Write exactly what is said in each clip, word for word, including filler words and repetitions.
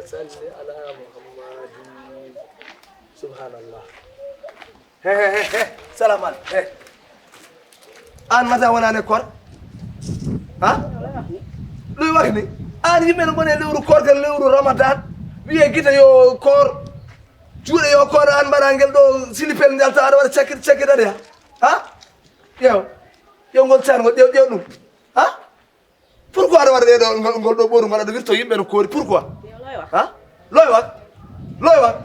Salli ala Muhammad. Subhanallah. He, he, he, he. Salam aleykum. He. Aan mata wonani koor? Ha? Ɗum wakni. Aan yimɓe no ngoni e lewru koor, ken lewru Ramadan. Wiye gite yo koor. Juuɗe yo koor, aan mbaɗa ngel ɗo silipel njalta, aɗa waɗa cakkit, cakkit, aɗa yaha. Ha? Ƴeew. Ƴeew ngol caangol, ƴeew, ƴeew ɗum. Ha? Pourquoi aɗa waɗa ɗee ɗo, ngol, ngol ɗo ɓoru, ngol aɗa wirto yimɓe no koori? Pourquoi? Yo, looy wax. Ha? Looy wax. Looy wax.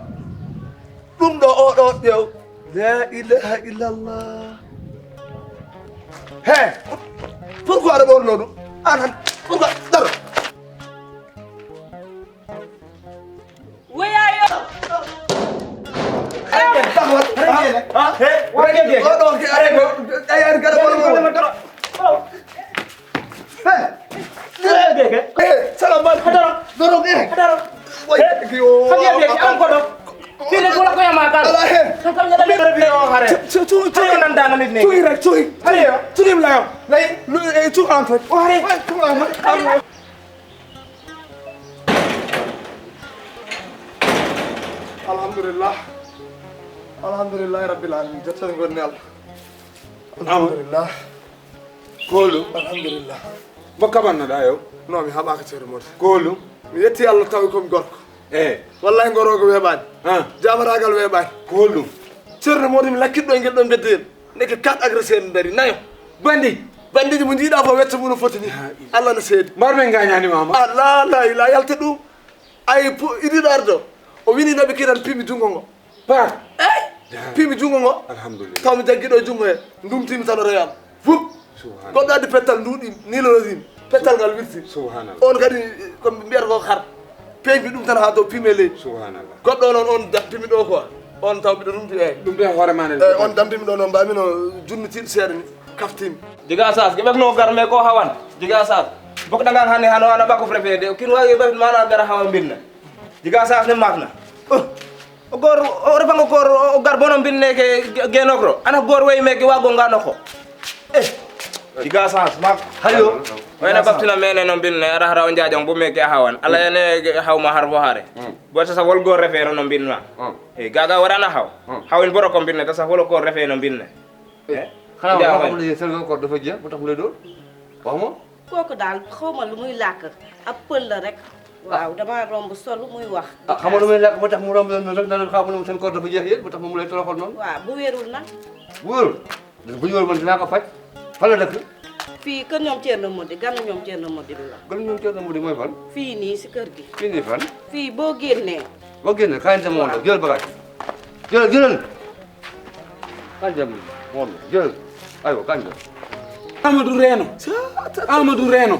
Ɗum ɗo, o ɗo, ƴeew. La ilaha illallah. He. Pourquoi aɗa ɓorno ɗum? Aan han. Pourquoi? Daro. Woyaayo. Arrêtez. Taxawal. Arrêtez. Ha? He? Arrêtez. O ɗo ke arrêtez. Ay, ay, gada wala mo. He. Arrêtez. He, salam aleykum. Hadara. Doro ke. Hadara. Woy. He. Yo. Hadi be an ko do. Fii de wala ko yama kan. Ala he. Kan kan ngada be o hare. Tu, tu, tu. Kan nan dana nit ne. Tu rek, tu. Hare yo. Tu nim la yo. Lay. Lu, eh, tu an ko. O hare. Tu an. Alhamdulillah. Alhamdulillahi rabbil alamin. Jottani ngoni Allah. Alhamdulillah. Koolu. Alhamdulillah. Mo kaɓannoɗaa yo? Non, mi haɓaaka, Ceerno Mody. Koolu. Mi yetti Allah tawi ko mi gorko. Eh. Wallahi, ngoroogo weeɓaani. Ah. Jaamaragal weeɓaani. Koolu. Ceerno Mody, mi lakkitɗo e ngel ɗon beddeyel. Ndeke quatre agresseur dari, nayo. Bandi. Bandiji mo njiiɗa fof wecco mum no foti ni. Ha, i- Allah no seedi. Mbar men gañani mama. Allah, la ila, yalta ɗum. Ay, pu-, idiɗo ardo. O wini naɓe kiran pimi jungo ngo. Par. Ey! Pimi jungo ngo. Alhamdulillah. Taw mi jaggi ɗo jungo he. Ndumtimi tan o reyama. Fup. Subhanallah. Goɗɗo addi pettal nduɗi, nilorosimi. Pettal ngal wirti. Subhanallah. On kadi, ko mbiyata ko har. Peeñmi ɗum tan haa dow, pimi e leydi. Subhanallah. Goɗɗo noon, on dampimi ɗo quoi. On taw mbiɗo rumdi, eey. Ɗum de hoore ma nde. Eey, on dampimi ɗo noon, mbaami no junnitiiɗo seeɗa ni, kaftimi. Jiga Saas, ke ɓekno gar me ko hawan. Jiga Saas. Bok dangan hane hano ana bako préféré de. Kin wagi ɓe mana gar hawa mbinna. Jiga Saas ne makna. Oh. O gor, o refango gor, o gar bono mbinne ke ge-, genokro. Ana gor wey me ke wago ngano ko. Eh. Jiga Saas, mak. Hayo. Wayna baptina mene no mbinne, ara hara on jajong bu me ke hawan. Ala yane haw ma har bo hare. Hmm. Bo sa wol gor refero no mbinna. Hmm. Eh, gaga warana haw. Hmm. Haw in boro ko mbinne, ta sa wol gor refe no mbinne. Eh. Eh? Xanaa Njaay wax Faye. Xamul ne seen koor dafa jeex, bu tax mu lay dóor? Wax ma. Kooku daal, xaw ma lu muy làkk. Ab pël la rek. Waaw, dama romb solu muy wax. Ah, xam nga lu muy làkk ba tax mu romb yoon noonu rek, na leen xaw ma ne seen koor dafa jeex yéen, ba tax mu lay toroxal noonu? Waaw, bu wérul nag? Bu wérul? Bu ñu wérul, man dinaa ko faj. Fan la dëkk? Fii kër ñoom Thierno Mody, ganu ñoom Thierno Mody bi la. Ganu ñoom Thierno Mody mooy fan? Fii nii si kër gi. Fii nii fan? Fii boo génnee. Boo génnee, kaay dem woon la, jël bagage. Jël, jëlal. Kañ dem woon, jël. Aywa, kañ dem. Amadou Reeno. Amadou Reeno.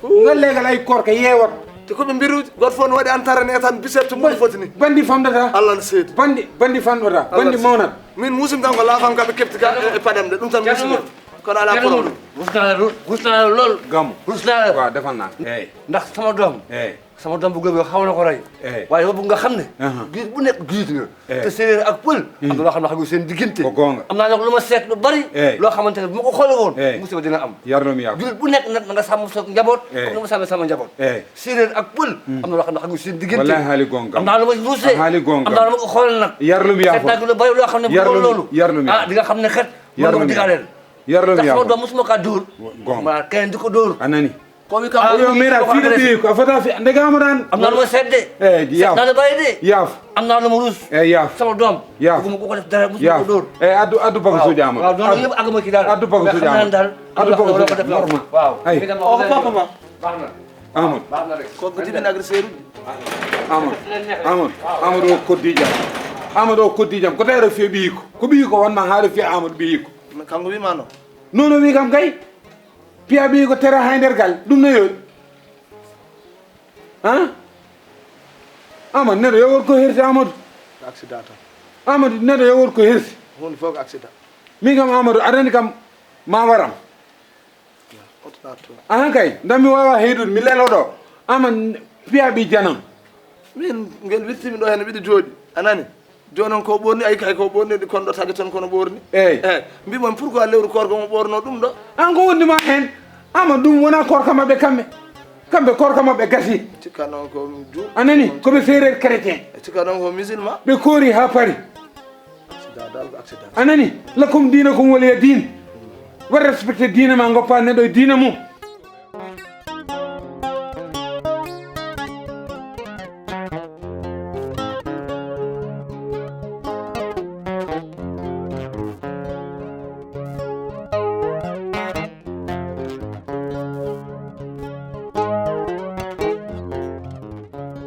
Nga legal ay koor ka yeewat. Te ko ɓe mbiru, goto fof no waɗi antara ne tan, biset to mum foti ni. Bandi famdata. Allah no seedi. Bandi, bandi famdata. Allah Bandi no seedi. Mawnata. Min musim tan ko laafam ka ɓe kepti ka e, e paɗam de. Ɗum tan musim. Kono ala problème. Rus naa la, rus naa la lool. Gam. Rus naa la. Waaw, defal naa. Eey. Ndax sama doom. Eey. Sama doom bu góor bi xaw na ko rey. Eh. Waaye dama bëgg nga xam ne. Aha. Jullit bu nekk jullit nga. Eh. Te séeréer ak pël. Hmm. Am na loo xam ne xajul seen diggante. Ko goonga. Am naa nag lu ma seet lu bari. Eh. Loo xamante ne bu ma ko xoolee woon. Eh. Musiba dina am. Yar na mu yàgg. Jullit bu nekk nag na nga sàmm sa njaboot. Eh. Comme ni ma sàmmee sama njaboot. Eh. Séeréer ak pël. Hmm. Am na loo xam ne xajul seen diggante. Wallaahi haali goonga. Am naa lu ma ruusee. A haali goonga. Am naa lu ma ko xoolal nag. Yar na mu yàgg. Seet naa ko lu bari loo xam ne bu loolu. Yar na mu yàgg. Yar na mu yàgg. Ah, di nga xam ne xet. Yar na mu yàgg. Mën na ko digaaleel. Yar na mu yàgg. Ndax sama doom mosuma kaa dóor. Goonga. Waaw, keneen di ko dóor. A nani. Ko wi kam, ah, ko yo mira fiɗo ɓiyi ko a fota fi ndegama tan. Am naa lu ma seet de. Eh, yaaf. Seet naa lu bari de. Yaaf. Am naa lu ma ruus. Eh, yaaf. Sama doom. Yaaf. Bëgguma ku ko def dara, musuma ko dóor. Eh, addu, addu bagasu jaama. Waaw, noonu yëpp ak ma ci daal. Addu bagasu jaama. Addu bagasu jaama. Waaw. Ay. O ko papa ma. Baax na. Amadou. Baax na rek. Ko ko jibin agresseur. Amadou. Amadou. Amadou o koddi jam. Amadou o koddi jam. Ko tawi aɗa fiya ɓiyi ko. Ko ɓiyi ko wonma haɗa fiya Amadou ɓiyi ko. Kanko wima no. Nono wi kam kay. Piya ɓi ko tera hay nder gal, ɗum no yooɗi. Han? Amadou, neɗɗo yo wot ko hersi, Amadou. Accident tan. Amadou, neɗɗo yo wot ko hersi. Hunde fof ko accident. Min kam, Amadou, aɗa anndi kam, ma waram. Oto naat toon. Ahan kay, ndam mi wawa heydude, mi lelo ɗo. Ama piya ɓi janam. Min, ngel wirtimi ɗo heen, mbiɗo jooɗi. A nani? Jooni noon ko ɓoorni, ay kay ko ɓoorni, ɗi kon ɗo taƴa toon kono ɓoorni. Eey. Eey. Mbi mon, pourquoi lewru koor ko mo ɓoorno ɗum ɗo? An ko woni ma heen? Ama ɗum wona koorka maɓɓe kamɓe. Kamɓe koorka maɓɓe gasi. Cikka noon ko du. A nani? Ko ɓe seereer chrétien. Cikka noon ko musulman. Ɓe koori haa pari. Accident dal ko accident. A nani? Lakum diinakum waliya diin. Waɗ respecté diina ma, ngoppa neɗɗo e diina mum.